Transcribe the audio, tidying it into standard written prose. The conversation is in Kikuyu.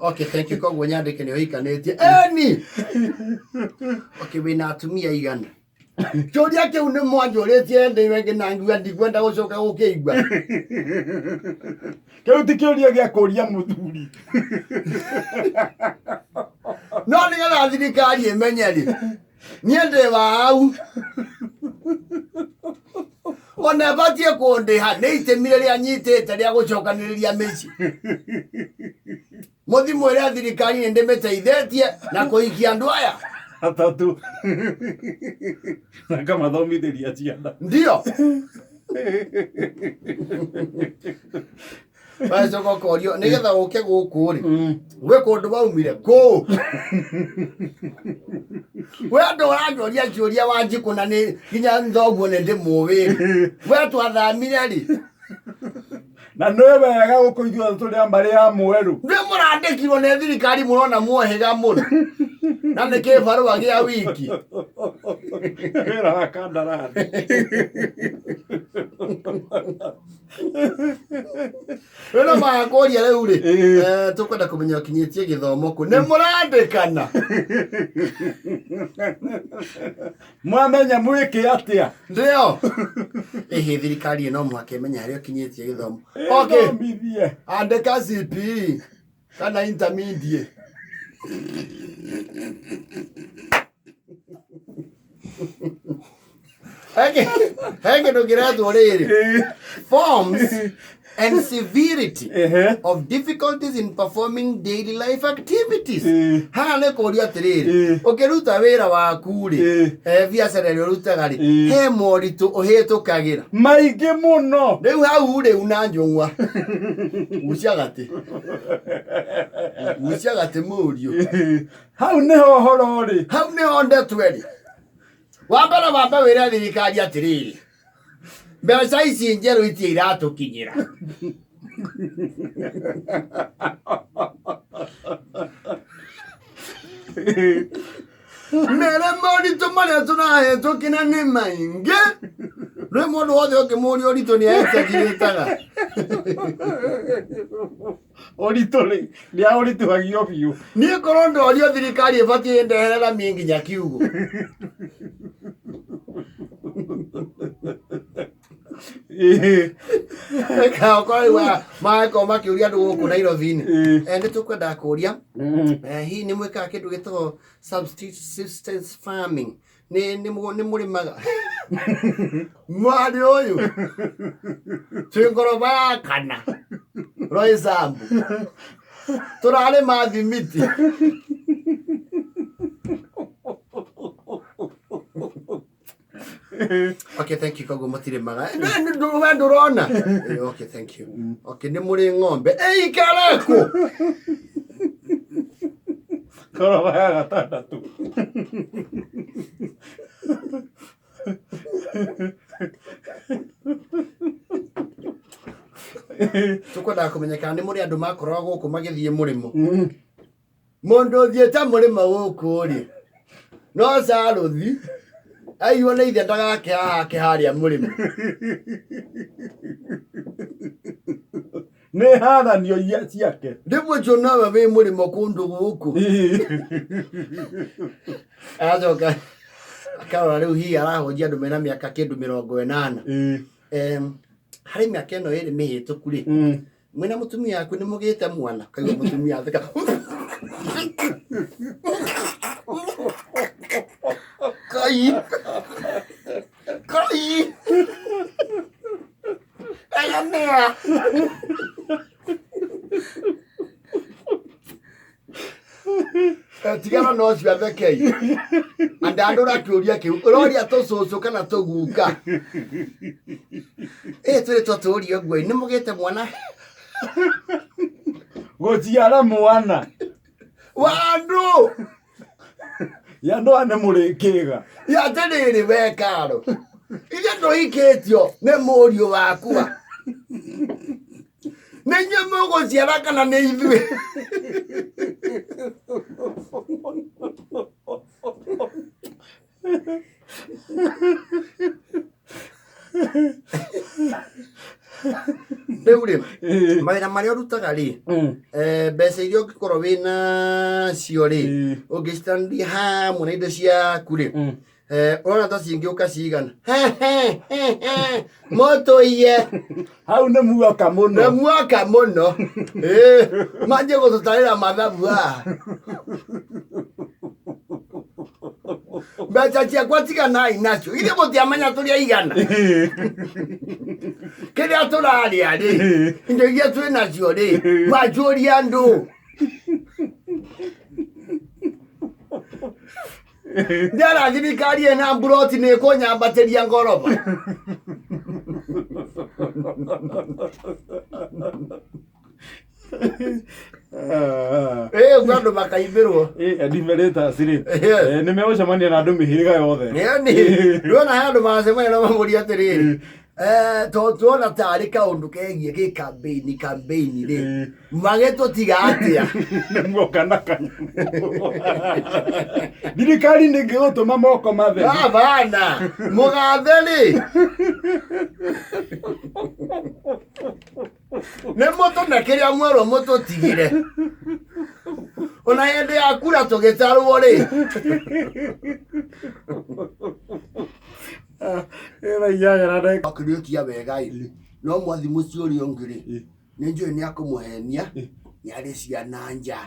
Okay, thank you. Koguo nyandĩke nĩ ũhikanĩtie. Eni! Okay, wĩna atumia aigana? Kĩũria kĩu nĩ mwanjũrĩtie ndĩ wengĩ na ngiuga ndikwenda gũcoka gũkĩigua. Kĩu ti kĩũria gĩa kũria mũthuri. No nĩgetha thirikari ĩmenye rĩ, niĩ ndĩ wau. Ona ĩbatiĩ kũndĩha nĩ itemi rĩrĩa nyitĩte rĩa gũcokanĩrĩria mĩciĩ. Mũthi mwĩre thirikari nĩ ndĩmĩteithĩtie na kũhikia andũ aya. Atatũ. Na ngamathomithĩria ciana. Ndio. Wacoka ũkorio nĩgetha ũke gũkũ rĩ, gwĩ kũndũ waumire kũ? We andũ ũranjũria ciũria Wanjikũ na nĩ nginya thoguo nĩ ndĩmũĩ rĩ. We twathamire rĩ? Na nĩ wega gũkũ ithuothe tũrĩ a mbarĩ ya mwerũ. Ndĩ mũrandĩkirwo nĩ thirikari mũrona muohĩga mũno. Na nĩ kĩbarũa gĩa wiki. Wĩra wa kandarathi. Rĩu no magakũria rĩu rĩ, Ĩĩ. Tũkwenda kũmenya ũkinyĩtie gĩthomo kũ. Nĩ mũrandĩkana. Mwamenya mwĩke atĩa? Ndio. Ĩhĩ thirikari no mũhaka ĩmenye harĩa ũkinyĩtie gĩthomo. Okay. Ĩthomithie. Andĩka CPE kana intermediate. He kĩndũ kĩretwo rĩrĩ forms and severity of difficulties in performing daily life activities. Haha nĩ kũria atĩrĩrĩ, ũkĩruta wĩra waku rĩ, biacara ĩrĩa ũrutaga rĩ, he moritũ ũhĩtũkagĩra maingĩ mũno. Rĩu hau rĩ, una njũng'wa, gucia gatĩ, gucia gatĩ mũriũ. Hau nĩho ũhoro ũrĩ. Hau nĩho ndeto ĩrĩ. Wa mbere wambe wĩre thirikari atĩrĩrĩ, mbeca ici njerũ itirĩ iratũkinyĩra. Mere moritũ marĩa tũrahĩtũkĩra nĩ maingĩ. Rĩu mũndũ wothe ũngĩmũria ũritũ nĩ exaggerataga. Ũritũ rĩ, nĩ aũritũhagio biũ. Niĩ korwo ndorio thirikari ĩbatiĩ ĩndehere rami nginya kiugũ. Okorwo rĩu magakorwo makĩũria andũ gũkũ Nairobi-inĩ. Nĩ tũkwendaga kũria, hihi nĩ mwĩkaga kĩndũ gĩtagwo subsistence farming? Nĩ mũrĩmaga? Mwarĩ ũyũ twĩ ngoroba ya kana Roysambu tũrarĩma thimiti. Okay, thank you. Koguo mũtirĩmaga. We ndũrona? Okay, thank you. Okay, nĩ mũrĩ ng'ombe? Ĩikare kũ? Ngoroba ya gatandatũ. Tũkwendaga kũmenya kana nĩ mũrĩ andũ makoragwo gũkũ magĩthiĩ mũrĩmo. Mũndũ ũthiĩte mũrĩmo gũkũ rĩ, no carũthi aiywo nĩ ithe ndagake hahake harĩa mũrĩmo. Nĩ haranio iria ciake. Rĩmwe ũcio nowe wĩ mũrĩmo kũndũ gũkũ. Agacoka akarora rĩu hihi arahonjia andũ mena mĩaka kĩndũ 80. Harĩ mĩaka ĩno ĩrĩ mĩhĩtũku rĩ, mwĩna mũtumia waku nĩ mũgĩte mwana? Kaigua mũtumia atheka. Kai! Kai! Aya nĩa? Tigana na ũcio athekei. Andandũra kĩũria kĩu. Ũroria tũcũcũ kana tũguka? Ĩ tũrĩ twatũũria ũguo nĩ mũgĩte mwana? Gũciara mwana wa andũ ya andũ aya nĩ mũrĩkĩga. Ya atĩrĩrĩ, we karo, ithe ndũhikĩtio nĩ mũriũ wakwa, nĩ inyuĩ mũgũciara kana nĩ ithuĩ? Rĩu rĩ, Mawĩra marĩa ũrutaga rĩ, mbeca iria ũngĩkorwo wĩna cio rĩ, ũngĩcitanĩria hamwe na indo ciaku rĩ, ũrona ta cingĩũka cigana? Mũtũiye. Hau nĩ muoka mũno. Nĩ muoka mũno. Manjie gũtũtarĩra mathabu haha. Mbeca ciakwa tiganai nacio, ithuĩ mũtiamenya tũrĩ aigana. Kĩrĩa tũrarĩa rĩ, indo iria twĩ nacio rĩ, manjũria andũ. Ndera thirikari ĩna mburoti nĩ ĩkũnyambatĩria ngoroba. Ĩ ũguo andũ makaimbĩrwo. Edimeretasi rĩ, Yes. nĩ megũcemania na andũ mĩhĩrĩga yothe. Yaani, ndĩrona he andũ maracemania na mamũria atĩrĩrĩ, to tuona tarĩ kaũndũ kegiĩ gĩ campaign campaign rĩ, magĩtũtiga atĩa? Nĩ muoka na kanyamũ. Thirikari ndĩngĩgũtũma moko matheri. Hapana, mũgathe rĩ, nĩ mũtũne kĩrĩa mwerwo mũtũtigire. Ona hĩndĩ ya kura tũgĩtarwo rĩ, Ĩra inyanya na ndagĩka. Akĩrĩkia wega ĩ, no mwathi mũciĩ ũrĩa ũngĩ rĩ, nĩ njũĩ nĩ akũmũhenia, nĩ arĩ ciana nja.